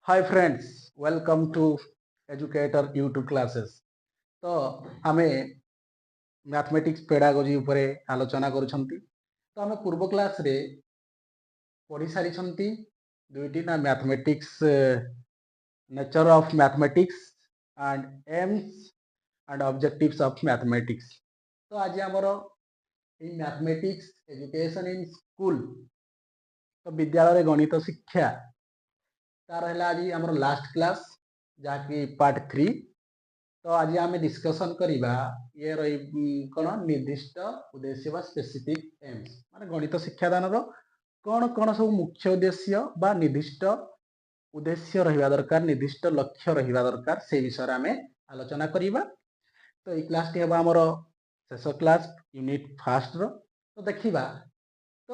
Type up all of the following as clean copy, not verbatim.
Hi friends, welcome to Educator YouTube classes. ତ ଆମେ mathematics pedagogy ଉପରେ ଆଲୋଚନା କରୁଛନ୍ତି। ତ ଆମେ ପୂର୍ବ କ୍ଲାସରେ ପଢ଼ି ସାରିଛନ୍ତି ଦୁଇଟି ନା mathematics, nature of mathematics and aims and objectives of mathematics. ତ ଆଜି ଆମର ଏଇ ମ୍ୟାଥମେଟିକ୍ସ ଏଜୁକେସନ୍ ଇନ୍ ସ୍କୁଲ, ତ ବିଦ୍ୟାଳୟରେ ଗଣିତ ଶିକ୍ଷା, ତାର ହେଲା ଆଜି ଆମର ଲାଷ୍ଟ କ୍ଲାସ୍, ଯାହାକି ପାର୍ଟ 3। ତ ଆଜି ଆମେ ଡିସ୍କସନ୍ କରିବା ଇଏର କ'ଣ ନିର୍ଦ୍ଦିଷ୍ଟ ଉଦ୍ଦେଶ୍ୟ ବା ସ୍ପେସିଫିକ୍ ଏମ୍ସ, ମାନେ ଗଣିତ ଶିକ୍ଷାଦାନର କ'ଣ କ'ଣ ସବୁ ମୁଖ୍ୟ ଉଦ୍ଦେଶ୍ୟ ବା ନିର୍ଦ୍ଦିଷ୍ଟ ଉଦ୍ଦେଶ୍ୟ ରହିବା ଦରକାର, ନିର୍ଦ୍ଦିଷ୍ଟ ଲକ୍ଷ୍ୟ ରହିବା ଦରକାର, ସେଇ ବିଷୟରେ ଆମେ ଆଲୋଚନା କରିବା। ତ ଏଇ କ୍ଲାସଟି ହେବ ଆମର ଶେଷ କ୍ଲାସ୍ ୟୁନିଟ୍ ଫାଷ୍ଟର। ତ ଦେଖିବା, ତ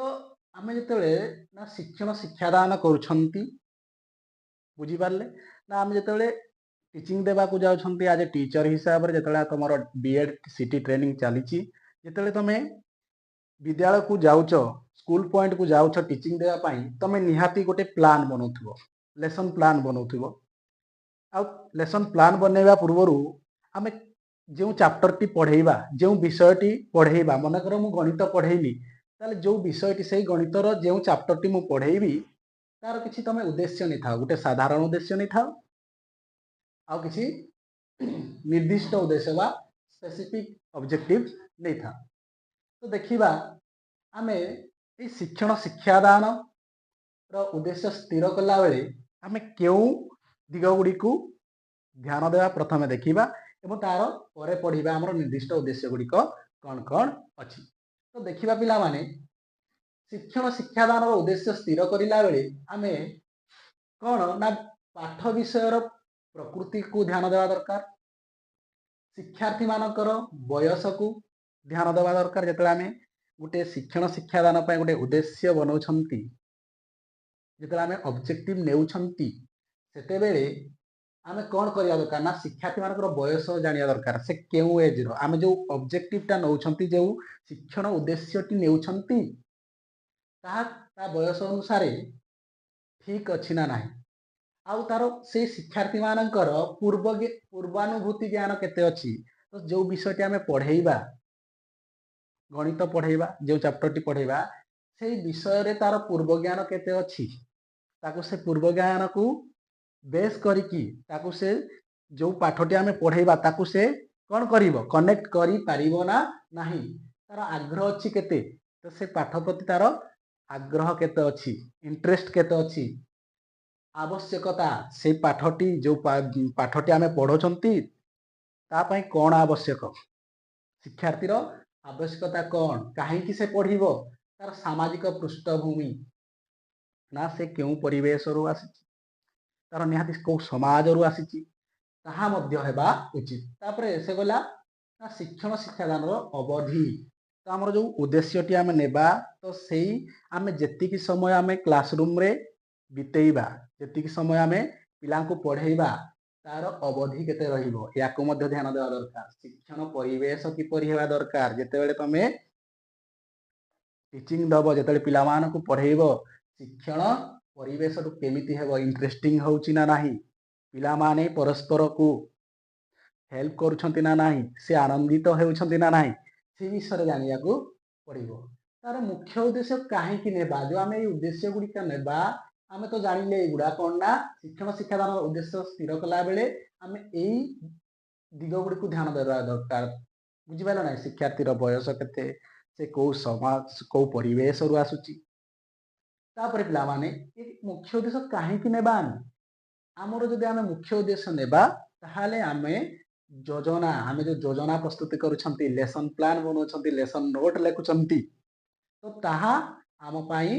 ଆମେ ଯେତେବେଳେ ନା ଶିକ୍ଷଣ ଶିକ୍ଷାଦାନ କରୁଛନ୍ତି, ବୁଝିପାରିଲେ ନା, ଆମେ ଯେତେବେଳେ ଟିଚିଂ ଦେବାକୁ ଯାଉଛନ୍ତି ଆଜ୍ ଏ ଟିଚର ହିସାବରେ, ଯେତେବେଳେ ତମର ବିଏଡ୍ ସିଟି ଟ୍ରେନିଂ ଚାଲିଛି, ଯେତେବେଳେ ତମେ ବିଦ୍ୟାଳୟକୁ ଯାଉଛ, ସ୍କୁଲ ପଏଣ୍ଟକୁ ଯାଉଛ ଟିଚିଂ ଦେବା ପାଇଁ, ତମେ ନିହାତି ଗୋଟେ ପ୍ଲାନ୍ ବନଉଥିବ, ଲେସନ୍ ପ୍ଲାନ୍ ବନଉଥିବ। ଆଉ ଲେସନ୍ ପ୍ଲାନ୍ ବନେଇବା ପୂର୍ବରୁ ଆମେ ଯେଉଁ ଚାପ୍ଟରଟି ପଢ଼େଇବା, ଯେଉଁ ବିଷୟଟି ପଢ଼େଇବା, ମନେକର ମୁଁ ଗଣିତ ପଢ଼େଇଲି, ତାହେଲେ ଯେଉଁ ବିଷୟଟି, ସେଇ ଗଣିତର ଯେଉଁ ଚାପ୍ଟରଟି ମୁଁ ପଢ଼େଇବି, ତାର କିଛି ତମେ ଉଦ୍ଦେଶ୍ୟ ନେଇଥାଅ। ଗୋଟେ ସାଧାରଣ ଉଦ୍ଦେଶ୍ୟ ନେଇଥାଅ ଆଉ କିଛି ନିର୍ଦ୍ଦିଷ୍ଟ ଉଦ୍ଦେଶ୍ୟ ବା ସ୍ପେସିଫିକ୍ ଅବଜେକ୍ଟିଭ ନେଇଥାଅ। ତ ଦେଖିବା, ଆମେ ଏଇ ଶିକ୍ଷଣ ଶିକ୍ଷାଦାନର ଉଦ୍ଦେଶ୍ୟ ସ୍ଥିର କଲା ବେଳେ ଆମେ କେଉଁ ଦିଗ ଗୁଡ଼ିକୁ ଧ୍ୟାନ ଦେବା, ପ୍ରଥମେ ଦେଖିବା ଏବଂ ତାର ପରେ ପଢ଼ିବା ଆମର ନିର୍ଦ୍ଦିଷ୍ଟ ଉଦ୍ଦେଶ୍ୟ ଗୁଡ଼ିକ କ'ଣ କ'ଣ ଅଛି। ତ ଦେଖିବା ପିଲାମାନେ, ଶିକ୍ଷଣ ଶିକ୍ଷାଦାନର ଉଦ୍ଦେଶ୍ୟ ସ୍ଥିର କରିଲା ବେଳେ ଆମେ କ'ଣ ନା ପାଠ ବିଷୟର ପ୍ରକୃତିକୁ ଧ୍ୟାନ ଦେବା ଦରକାର, ଶିକ୍ଷାର୍ଥୀମାନଙ୍କର ବୟସକୁ ଧ୍ୟାନ ଦେବା ଦରକାର। ଯେତେବେଳେ ଆମେ ଗୋଟେ ଶିକ୍ଷଣ ଶିକ୍ଷାଦାନ ପାଇଁ ଗୋଟେ ଉଦ୍ଦେଶ୍ୟ ବନାଉଛନ୍ତି, ଯେତେବେଳେ ଆମେ ଅବଜେକ୍ଟିଭ ନେଉଛନ୍ତି, ସେତେବେଳେ ଆମେ କ'ଣ କରିବା ଦରକାର ନା ଶିକ୍ଷାର୍ଥୀମାନଙ୍କର ବୟସ ଜାଣିବା ଦରକାର। ସେ କେଉଁ ଏଜ୍ର, ଆମେ ଯେଉଁ ଅବଜେକ୍ଟିଭଟା ନେଉଛନ୍ତି, ଯେଉଁ ଶିକ୍ଷଣ ଉଦ୍ଦେଶ୍ୟଟି ନେଉଛନ୍ତି, ତାହା ତା ବୟସ ଅନୁସାରେ ଠିକ୍ ଅଛି ନା ନାହିଁ, ଆଉ ତାର ସେଇ ଶିକ୍ଷାର୍ଥୀମାନଙ୍କର ପୂର୍ବାନୁଭୂତି ଜ୍ଞାନ କେତେ ଅଛି। ତ ଯେଉଁ ବିଷୟଟି ଆମେ ପଢ଼େଇବା, ଗଣିତ ପଢ଼େଇବା, ଯେଉଁ ଚାପ୍ଟରଟି ପଢ଼େଇବା, ସେଇ ବିଷୟରେ ତାର ପୂର୍ବ ଜ୍ଞାନ କେତେ ଅଛି, ତାକୁ ସେ ପୂର୍ବ ଜ୍ଞାନକୁ ବେସ୍ କରିକି ତାକୁ ସେ ଯେଉଁ ପାଠଟି ଆମେ ପଢ଼େଇବା, ତାକୁ ସେ କ'ଣ କରିବ, କନେକ୍ଟ କରିପାରିବ ନା ନାହିଁ, ତାର ଆଗ୍ରହ ଅଛି କେତେ, ତ ସେ ପାଠ ପ୍ରତି ତାର ଆଗ୍ରହ କେତେ ଅଛି, ଇଣ୍ଟରେଷ୍ଟ କେତେ ଅଛି, ଆବଶ୍ୟକତା, ସେଇ ପାଠଟି, ଯେଉଁ ପାଠଟି ଆମେ ପଢ଼ଉଛନ୍ତି, ତା ପାଇଁ କ'ଣ ଆବଶ୍ୟକ, ଶିକ୍ଷାର୍ଥୀର ଆବଶ୍ୟକତା କ'ଣ, କାହିଁକି ସେ ପଢ଼ିବ, ତାର ସାମାଜିକ ପୃଷ୍ଠଭୂମି ନା ସେ କେଉଁ ପରିବେଶରୁ ଆସିଛି, ତାର ନିହାତି କେଉଁ ସମାଜରୁ ଆସିଛି, ତାହା ମଧ୍ୟ ହେବା ଉଚିତ। ତାପରେ ସେ ଗଲା ନା ଶିକ୍ଷଣ ଶିକ୍ଷାଦାନର ଅବଧି। ତ ଆମର ଯେଉଁ ଉଦ୍ଦେଶ୍ୟଟି ଆମେ ନେବା, ତ ସେଇ ଆମେ ଯେତିକି ସମୟ ଆମେ କ୍ଲାସରୁମରେ ବିତେଇବା, ଯେତିକି ସମୟ ଆମେ ପିଲାଙ୍କୁ ପଢ଼େଇବା, ତାର ଅବଧି କେତେ ରହିବ, ୟାକୁ ମଧ୍ୟ ଧ୍ୟାନ ଦେବା ଦରକାର। ଶିକ୍ଷଣ ପରିବେଶ କିପରି ହେବା ଦରକାର? ଯେତେବେଳେ ତମେ ଟିଚିଂ ଦବ, ଯେତେବେଳେ ପିଲାମାନଙ୍କୁ ପଢ଼େଇବ, ଶିକ୍ଷଣ ପରିବେଶରୁ କେମିତି ହେବ, ଇଣ୍ଟରେଷ୍ଟିଂ ହେଉଛି ନା ନାହିଁ, ପିଲାମାନେ ପରସ୍ପରକୁ ହେଲ୍ପ କରୁଛନ୍ତି ନା ନାହିଁ, ସେ ଆନନ୍ଦିତ ହେଉଛନ୍ତି ନା ନାହିଁ, ସେ ବିଷୟରେ ଜାଣିବାକୁ ପଡ଼ିବ। ତାର ମୁଖ୍ୟ ଉଦ୍ଦେଶ୍ୟ କାହିଁକି ନେବା? ଯେଉଁ ଆମେ ଏଇ ଉଦ୍ଦେଶ୍ୟ ଗୁଡ଼ିକ ନେବା, ଆମେ ତ ଜାଣିଲେ ଏଇଗୁଡ଼ା କ'ଣ ନା ଶିକ୍ଷଣ ଶିକ୍ଷାଦାନର ଉଦ୍ଦେଶ୍ୟ ସ୍ଥିର କଲା ବେଳେ ଆମେ ଏଇ ଦିଗ ଗୁଡ଼ିକୁ ଧ୍ୟାନ ଦେବା ଦରକାର। ବୁଝିପାରିଲ ନାହିଁ? ଶିକ୍ଷାର୍ଥୀର ବୟସ କେତେ, ସେ କୋଉ ସମାଜ, କୋଉ ପରିବେଶରୁ ଆସୁଛି। ତାପରେ ପିଲାମାନେ, ଏ ମୁଖ୍ୟ ଉଦ୍ଦେଶ୍ୟ କାହିଁକି ନେବା ଆମେ? ଆମର ଯଦି ଆମେ ମୁଖ୍ୟ ଉଦ୍ଦେଶ୍ୟ ନେବା, ତାହେଲେ ଆମେ ଯୋଜନା, ଆମେ ଯୋଉ ଯୋଜନା ପ୍ରସ୍ତୁତି କରୁଛନ୍ତି, ଲେସନ ପ୍ଲାନ୍ ବନାଉଛନ୍ତି, ଲେସନ ନୋଟ ଲେଖୁଛନ୍ତି, ତ ତାହା ଆମ ପାଇଁ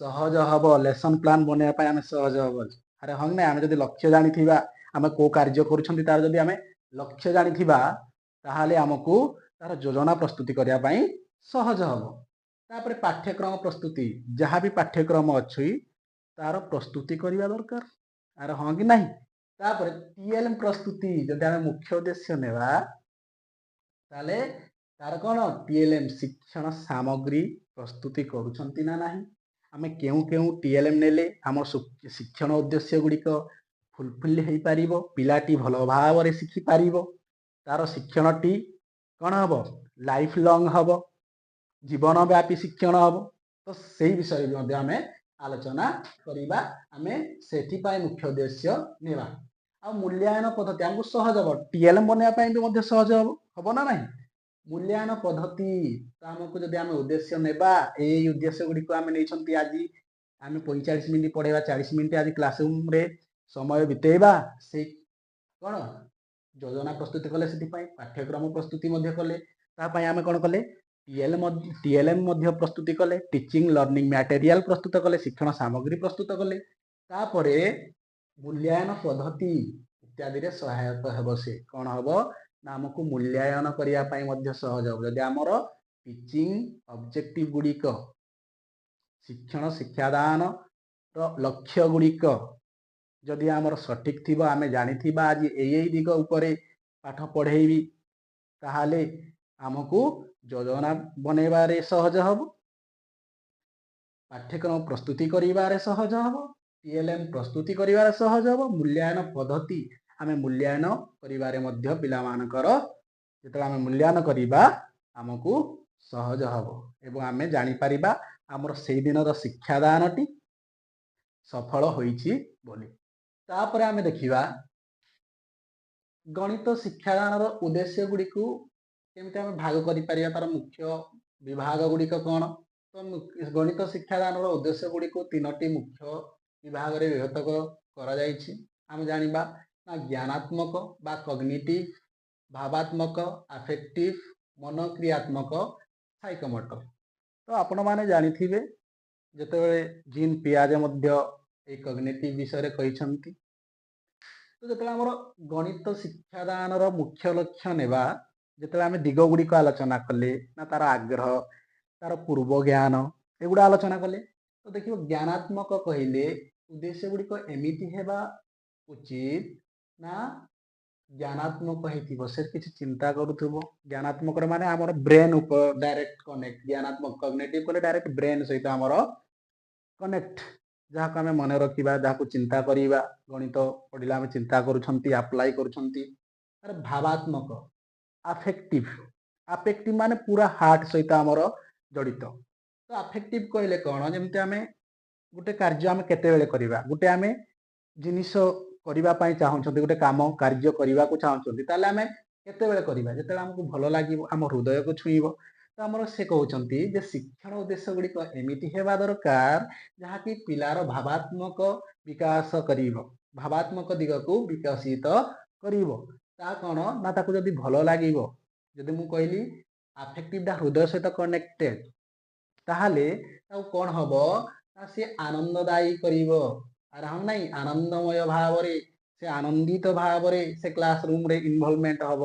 ସହଜ ହବ। ଲେସନ ପ୍ଲାନ୍ ବନେଇବା ପାଇଁ ଆମେ ସହଜ ହବ। ଆରେ ହଁ ନାଇଁ, ଆମେ ଯଦି ଲକ୍ଷ୍ୟ ଜାଣିଥିବା, ଆମେ କୋଉ କାର୍ଯ୍ୟ କରୁଛନ୍ତି ତାର ଯଦି ଆମେ ଲକ୍ଷ୍ୟ ଜାଣିଥିବା, ତାହେଲେ ଆମକୁ ତାର ଯୋଜନା ପ୍ରସ୍ତୁତି କରିବା ପାଇଁ ସହଜ ହବ। ତାପରେ ପାଠ୍ୟକ୍ରମ ପ୍ରସ୍ତୁତି, ଯାହା ବି ପାଠ୍ୟକ୍ରମ ଅଛି ତାର ପ୍ରସ୍ତୁତି କରିବା ଦରକାର। ଆରେ ହଁ କି ନାହିଁ? ତାପରେ ଟିଏଲଏମ୍ ପ୍ରସ୍ତୁତି। ଯଦି ଆମେ ମୁଖ୍ୟ ଉଦ୍ଦେଶ୍ୟ ନେବା, ତାହେଲେ ତାର କ'ଣ ଟିଏଲଏମ୍, ଶିକ୍ଷଣ ସାମଗ୍ରୀ ପ୍ରସ୍ତୁତି କରୁଛନ୍ତି ନା ନାହିଁ, ଆମେ କେଉଁ କେଉଁ ଟିଏଲଏମ୍ ନେଲେ ଆମର ଶିକ୍ଷଣ ଉଦ୍ଦେଶ୍ୟ ଗୁଡ଼ିକ ଫୁଲଫିଲ୍ ହେଇପାରିବ, ପିଲାଟି ଭଲ ଭାବରେ ଶିଖିପାରିବ, ତାର ଶିକ୍ଷଣଟି କ'ଣ ହବ? ଲାଇଫ୍ ଲଙ୍ଗ ହବ, ଜୀବନବ୍ୟାପୀ ଶିକ୍ଷଣ ହବ। ତ ସେଇ ବିଷୟରେ ବି ମଧ୍ୟ ଆମେ ଆଲୋଚନା କରିବା। ଆମେ ସେଥିପାଇଁ ମୁଖ୍ୟ ଉଦ୍ଦେଶ୍ୟ ନେବା। ଆଉ ମୂଲ୍ୟାୟନ ପଦ୍ଧତି ଆମକୁ ସହଜ ହବ, ଟିଏଲ୍ଏମ୍ ବନେଇବା ପାଇଁ ବି ମଧ୍ୟ ସହଜ ହବ। ହବ ନା ନାହିଁ? ମୂଲ୍ୟାୟନ ପଦ୍ଧତି ତ ଆମକୁ ଯଦି ଆମେ ଉଦ୍ଦେଶ୍ୟ ନେବା, ଏଇ ଉଦ୍ଦେଶ୍ୟ ଗୁଡ଼ିକୁ ଆମେ ନେଇଛନ୍ତି। ଆଜି ଆମେ 45 ମିନିଟ୍ ପଢ଼େଇବା, 40 ମିନିଟ୍ ଆଜି କ୍ଲାସରୁମ୍ରେ ସମୟ ବିତେଇବା, ସେଇ କ'ଣ ଯୋଜନା ପ୍ରସ୍ତୁତି କଲେ, ସେଥିପାଇଁ ପାଠ୍ୟକ୍ରମ ପ୍ରସ୍ତୁତି ମଧ୍ୟ କଲେ। ତା ପାଇଁ ଆମେ କ'ଣ କଲେ? ଟିଏଲ୍ଏମ୍ ମଧ୍ୟ ପ୍ରସ୍ତୁତି କଲେ, ଟିଚିଂ ଲର୍ଣ୍ଣିଂ ମ୍ୟାଟେରିଆଲ ପ୍ରସ୍ତୁତ କଲେ, ଶିକ୍ଷଣ ସାମଗ୍ରୀ ପ୍ରସ୍ତୁତ କଲେ। ତାପରେ ମୂଲ୍ୟାୟନ ପଦ୍ଧତି ଇତ୍ୟାଦିରେ ସହାୟକ ହେବ। ସେ କ'ଣ ହବ ନା ଆମକୁ ମୂଲ୍ୟାୟନ କରିବା ପାଇଁ ମଧ୍ୟ ସହଜ ହେବ। ଯଦି ଆମର ଟିଚିଂ ଅବଜେକ୍ଟିଭ ଗୁଡ଼ିକ, ଶିକ୍ଷଣ ଶିକ୍ଷାଦାନର ଲକ୍ଷ୍ୟ ଗୁଡ଼ିକ ଯଦି ଆମର ସଠିକ ଥିବ, ଆମେ ଜାଣିଥିବା ଆଜି ଏଇ ଏଇ ଦିଗ ଉପରେ ପାଠ ପଢ଼େଇବି, ତାହେଲେ ଆମକୁ ଯୋଜନା ବନେଇବାରେ ସହଜ ହେବ, ପାଠ୍ୟକ୍ରମ ପ୍ରସ୍ତୁତି କରିବାରେ ସହଜ ହେବ, ଟିଏଲ୍ଏମ୍ ପ୍ରସ୍ତୁତି କରିବାରେ ସହଜ ହେବ। ମୂଲ୍ୟାୟନ ପଦ୍ଧତି, ଆମେ ମୂଲ୍ୟାୟନ କରିବାରେ ମଧ୍ୟ, ପିଲାମାନଙ୍କର ଯେତେବେଳେ ଆମେ ମୂଲ୍ୟାୟନ କରିବା, ଆମକୁ ସହଜ ହେବ ଏବଂ ଆମେ ଜାଣିପାରିବା ଆମର ସେଇଦିନର ଶିକ୍ଷାଦାନଟି ସଫଳ ହୋଇଛି ବୋଲି। ତାପରେ ଆମେ ଦେଖିବା ଗଣିତ ଶିକ୍ଷାଦାନର ଉଦ୍ଦେଶ୍ୟ ଗୁଡ଼ିକୁ କେମିତି ଆମେ ଭାଗ କରିପାରିବା, ତାର ମୁଖ୍ୟ ବିଭାଗ ଗୁଡ଼ିକ କ'ଣ। ତ ଗଣିତ ଶିକ୍ଷାଦାନର ଉଦ୍ଦେଶ୍ୟ ଗୁଡ଼ିକୁ ତିନୋଟି ମୁଖ୍ୟ ବିଭାଗରେ ବିଭକ୍ତ କରାଯାଇଛି। ଆମେ ଜାଣିବା ନା ଜ୍ଞାନାତ୍ମକ ବା କଗ୍ନିଟିଭ, ଭାବାତ୍ମକ ଆଫେକ୍ଟିଭ, ମନକ୍ରିୟାତ୍ମକ ସାଇକୋମୋଟର। ତ ଆପଣମାନେ ଜାଣିଥିବେ, ଯେତେବେଳେ ଜିନ୍ ପିଆଜେ ମଧ୍ୟ ଏଇ କଗ୍ନିଟିଭ ବିଷୟରେ କହିଛନ୍ତି। ତ ଯେତେବେଳେ ଆମର ଗଣିତ ଶିକ୍ଷାଦାନର ମୁଖ୍ୟ ଲକ୍ଷ୍ୟ ନେବା, ଯେତେବେଳେ ଆମେ ଦିଗ ଗୁଡ଼ିକ ଆଲୋଚନା କଲେ ନା ତାର ଆଗ୍ରହ, ତାର ପୂର୍ବ ଜ୍ଞାନ, ଏଗୁଡ଼ା ଆଲୋଚନା କଲେ, ତ ଦେଖିବ ଜ୍ଞାନାତ୍ମକ କହିଲେ ଉଦ୍ଦେଶ୍ୟ ଗୁଡ଼ିକ ଏମିତି ହେବା ଉଚିତ ନା ଜ୍ଞାନାତ୍ମକ ହେଇଥିବ, ସେ କିଛି ଚିନ୍ତା କରୁଥିବ। ଜ୍ଞାନାତ୍ମକର ମାନେ ଆମର ବ୍ରେନ୍ ଉପ ଡାଇରେକ୍ଟ କନେକ୍ଟ। ଜ୍ଞାନାତ୍ମକ କଗ୍ନେଟିଭ କଲେ ଡାଇରେକ୍ଟ ବ୍ରେନ୍ ସହିତ ଆମର କନେକ୍ଟ, ଯାହାକୁ ଆମେ ମନେ ରଖିବା, ଯାହାକୁ ଚିନ୍ତା କରିବା। ଗଣିତ ପଢ଼ିଲେ ଆମେ ଚିନ୍ତା କରୁଛନ୍ତି, ଆପ୍ଲାଏ କରୁଛନ୍ତି। ତାର ଭାବାତ୍ମକ ଆଫେକ୍ଟିଭ। ଆଫେକ୍ଟିଭ ମାନେ ପୁରା ହାର୍ଟ ସହିତ ଆମର ଜଡ଼ିତ। ତ ଆଫେକ୍ଟିଭ କହିଲେ କ'ଣ? ଯେମିତି ଆମେ ଗୋଟେ କାର୍ଯ୍ୟ ଆମେ କେତେବେଳେ କରିବା, ଗୋଟେ ଆମେ ଜିନିଷ କରିବା ପାଇଁ ଚାହୁଁଛନ୍ତି, ଗୋଟେ କାମ କାର୍ଯ୍ୟ କରିବାକୁ ଚାହୁଁଛନ୍ତି, ତାହେଲେ ଆମେ କେତେବେଳେ କରିବା? ଯେତେବେଳେ ଆମକୁ ଭଲ ଲାଗିବ, ଆମ ହୃଦୟକୁ ଛୁଇଁବ। ତ ଆମର ସେ କହୁଛନ୍ତି ଯେ ଶିକ୍ଷଣ ଉଦ୍ଦେଶ୍ୟ ଗୁଡ଼ିକ ଏମିତି ହେବା ଦରକାର ଯାହାକି ପିଲାର ଭାବାତ୍ମକ ବିକାଶ କରିବ, ଭାବାତ୍ମକ ଦିଗକୁ ବିକଶିତ କରିବ। ତା କ'ଣ ନା ତାକୁ ଯଦି ଭଲ ଲାଗିବ, ଯଦି ମୁଁ କହିଲି ଆଫେକ୍ଟିଭଟା ହୃଦୟ ସହିତ କନେକ୍ଟେଡ, ତାହେଲେ ତାକୁ କ'ଣ ହବ ନା ସେ ଆନନ୍ଦଦାୟୀ କରିବ। ଆରାମ ନାହିଁ, ଆନନ୍ଦମୟ ଭାବରେ, ସେ ଆନନ୍ଦିତ ଭାବରେ ସେ କ୍ଲାସ ରୁମରେ ଇନଭଲଭମେଣ୍ଟ ହବ।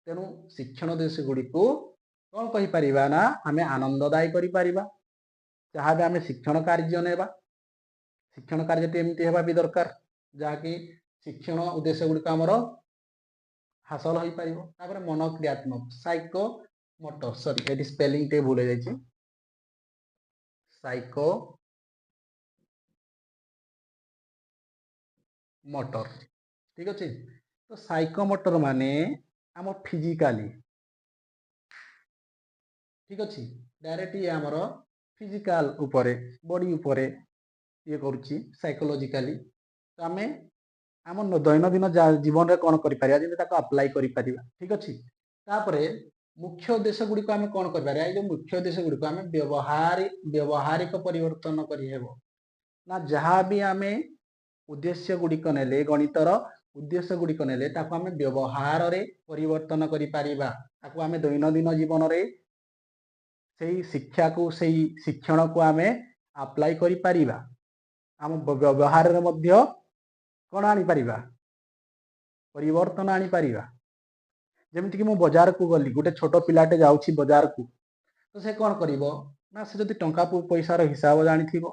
ତେଣୁ ଶିକ୍ଷଣ ଉଦ୍ଦେଶ୍ୟ ଗୁଡ଼ିକୁ କ'ଣ କହିପାରିବା ନା ଆମେ ଆନନ୍ଦଦାୟୀ କରିପାରିବା, ଯାହା ବି ଆମେ ଶିକ୍ଷଣ କାର୍ଯ୍ୟ ନେବା। ଶିକ୍ଷଣ କାର୍ଯ୍ୟଟି ଏମିତି ହେବା ବି ଦରକାର ଯାହାକି ଶିକ୍ଷଣ ଉଦ୍ଦେଶ୍ୟ ଗୁଡ଼ିକ ଆମର ହାସଲ ହୋଇପାରିବ। ତାପରେ ମନକ୍ରିୟାତ୍ମକ ସାଇକୋ ମୋଟର, ସରି, ଏଠି ସ୍ପେଲିଂ ଟିକେ ଭୁଲ ହେଇଯାଇଛି, ସାଇକୋ ମୋଟର, ଠିକ ଅଛି। ତ ସାଇକୋମୋଟର ମାନେ ଆମ ଫିଜିକାଲି, ଠିକ ଅଛି, ଡାଇରେକ୍ଟ ଇଏ ଆମର ଫିଜିକାଲ ଉପରେ, ବଡି ଉପରେ ଇଏ କରୁଛି ସାଇକୋଲୋଜିକାଲି। ତ ଆମେ ଆମ ଦୈନନ୍ଦିନ ଜୀବନରେ କ'ଣ କରିପାରିବା, ଯେମିତି ତାକୁ ଆପ୍ଲାଏ କରିପାରିବା, ଠିକ ଅଛି। ତାପରେ ମୁଖ୍ୟ ଉଦ୍ଦେଶ୍ୟ ଗୁଡ଼ିକୁ ଆମେ କ'ଣ କରିପାରିବା? ଏଇ ଯୋଉ ମୁଖ୍ୟ ଉଦ୍ଦେଶ୍ୟ ଗୁଡ଼ିକୁ ଆମେ ବ୍ୟବହାରିକ ପରିବର୍ତ୍ତନ କରିହେବ ନା ଯାହା ବି ଆମେ ଉଦ୍ଦେଶ୍ୟ ଗୁଡ଼ିକ ନେଲେ, ଗଣିତର ଉଦ୍ଦେଶ୍ୟ ଗୁଡ଼ିକ ନେଲେ, ତାକୁ ଆମେ ବ୍ୟବହାରରେ ପରିବର୍ତ୍ତନ କରିପାରିବା। ତାକୁ ଆମେ ଦୈନନ୍ଦିନ ଜୀବନରେ ସେଇ ଶିକ୍ଷାକୁ, ସେଇ ଶିକ୍ଷଣକୁ ଆମେ ଆପ୍ଲାଏ କରିପାରିବା। ଆମ ବ୍ୟବହାରରେ ମଧ୍ୟ କ'ଣ ଆଣିପାରିବା? ପରିବର୍ତ୍ତନ ଆଣିପାରିବା। ଯେମିତିକି ମୁଁ ବଜାରକୁ ଗଲି, ଗୋଟେ ଛୋଟ ପିଲାଟେ ଯାଉଛି ବଜାରକୁ, ତ ସେ କ'ଣ କରିବ ନା ସେ ଯଦି ଟଙ୍କା ପଇସାର ହିସାବ ଜାଣିଥିବ,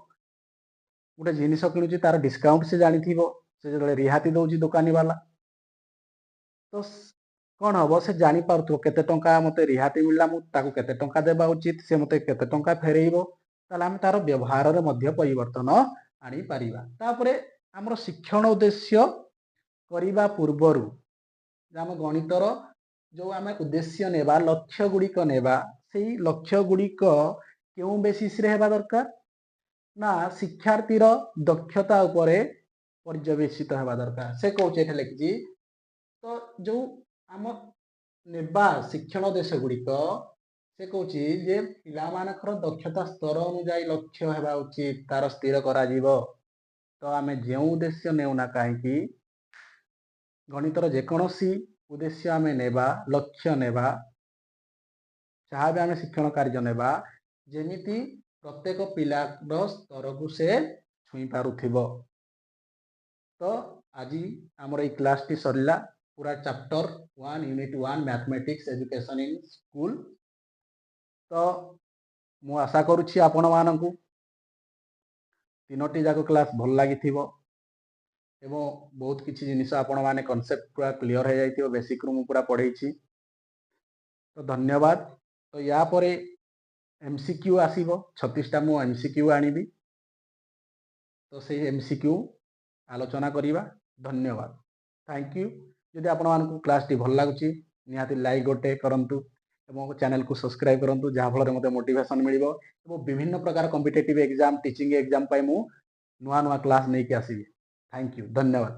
ଗୋଟେ ଜିନିଷ କିଣୁଛି, ତାର ଡିସକାଉଣ୍ଟ ସେ ଜାଣିଥିବ, ସେ ଯେତେବେଳେ ରିହାତି ଦଉଛି ଦୋକାନୀ ବାଲା, ତ କ'ଣ ହବ? ସେ ଜାଣିପାରୁଥିବ କେତେ ଟଙ୍କା ମୋତେ ରିହାତି ମିଳିଲା, ମୁଁ ତାକୁ କେତେ ଟଙ୍କା ଦେବା ଉଚିତ, ସେ ମୋତେ କେତେ ଟଙ୍କା ଫେରେଇବ। ତାହେଲେ ଆମେ ତାର ବ୍ୟବହାରରେ ମଧ୍ୟ ପରିବର୍ତ୍ତନ ଆଣିପାରିବା। ତାପରେ ଆମର ଶିକ୍ଷଣ ଉଦ୍ଦେଶ୍ୟ କରିବା ପୂର୍ବରୁ ଆମ ଗଣିତର ଯେଉଁ ଆମେ ଉଦ୍ଦେଶ୍ୟ ନେବା, ଲକ୍ଷ୍ୟ ଗୁଡ଼ିକ ନେବା, ସେଇ ଲକ୍ଷ୍ୟ ଗୁଡ଼ିକ କେଉଁ ବେସିସରେ ହେବା ଦରକାର ନା ଶିକ୍ଷାର୍ଥୀର ଦକ୍ଷତା ଉପରେ ପର୍ଯ୍ୟବେସିତ ହେବା ଦରକାର। ସେ କହୁଛି, ଏଠି ଲେଖିଛି ତ, ଯେଉଁ ଆମ ନେବା ଶିକ୍ଷଣ ଉଦ୍ଦେଶ୍ୟ ଗୁଡ଼ିକ, ସେ କହୁଛି ଯେ ପିଲାମାନଙ୍କର ଦକ୍ଷତା ସ୍ତର ଅନୁଯାୟୀ ଲକ୍ଷ୍ୟ ହେବା ଉଚିତ, ତାର ସ୍ଥିର କରାଯିବ। ତ ଆମେ ଯେଉଁ ଉଦ୍ଦେଶ୍ୟ ନେଉନା କାହିଁକି, ଗଣିତର ଯେକୌଣସି ଉଦ୍ଦେଶ୍ୟ ଆମେ ନେବା, ଲକ୍ଷ୍ୟ ନେବା, ଯାହା ବି ଆମେ ଶିକ୍ଷଣ କାର୍ଯ୍ୟ ନେବା, ଯେମିତି ପ୍ରତ୍ୟେକ ପିଲାର ସ୍ତରକୁ ସେ ଛୁଇଁ ପାରୁଥିବ। ତ ଆଜି ଆମର ଏଇ କ୍ଲାସଟି ସରିଲା, ପୁରା Chapter 1, Unit 1, Mathematics Education in School। ତ ମୁଁ ଆଶା କରୁଛି ଆପଣମାନଙ୍କୁ ତିନୋଟି ଯାକ କ୍ଲାସ୍ ଭଲ ଲାଗିଥିବ ଏବଂ ବହୁତ କିଛି ଜିନିଷ ଆପଣମାନେ କନସେପ୍ଟ ପୁରା କ୍ଲିଅର ହେଇଯାଇଥିବ। ବେସିକରୁ ମୁଁ ପୁରା ପଢ଼େଇଛି। ତ ଧନ୍ୟବାଦ। ତ ୟା ପରେ ଏମସିକ୍ୟୁ ଆସିବ, 36ଟା ମୁଁ ଏମସିକ୍ୟୁ ଆଣିବି। ତ ସେଇ ଏମସିକ୍ୟୁ ଆଲୋଚନା କରିବା। ଧନ୍ୟବାଦ, thank you. ଯଦି ଆପଣମାନଙ୍କୁ କ୍ଲାସଟି ଭଲ ଲାଗୁଛି, ନିହାତି ଲାଇକ୍ ଗୋଟେ କରନ୍ତୁ ଏବଂ ଚ୍ୟାନେଲକୁ ସବସ୍କ୍ରାଇବ୍ କରନ୍ତୁ, ଯାହାଫଳରେ ମୋତେ ମୋଟିଭେସନ୍ ମିଳିବ ଏବଂ ବିଭିନ୍ନ ପ୍ରକାର କମ୍ପିଟେଟିଭ୍ ଏକ୍ଜାମ୍, ଟିଚିଂ ଏକ୍ଜାମ୍ ପାଇଁ ମୁଁ ନୂଆ ନୂଆ କ୍ଲାସ୍ ନେଇକି ଆସିବି। Thank you, ଧନ୍ୟବାଦ।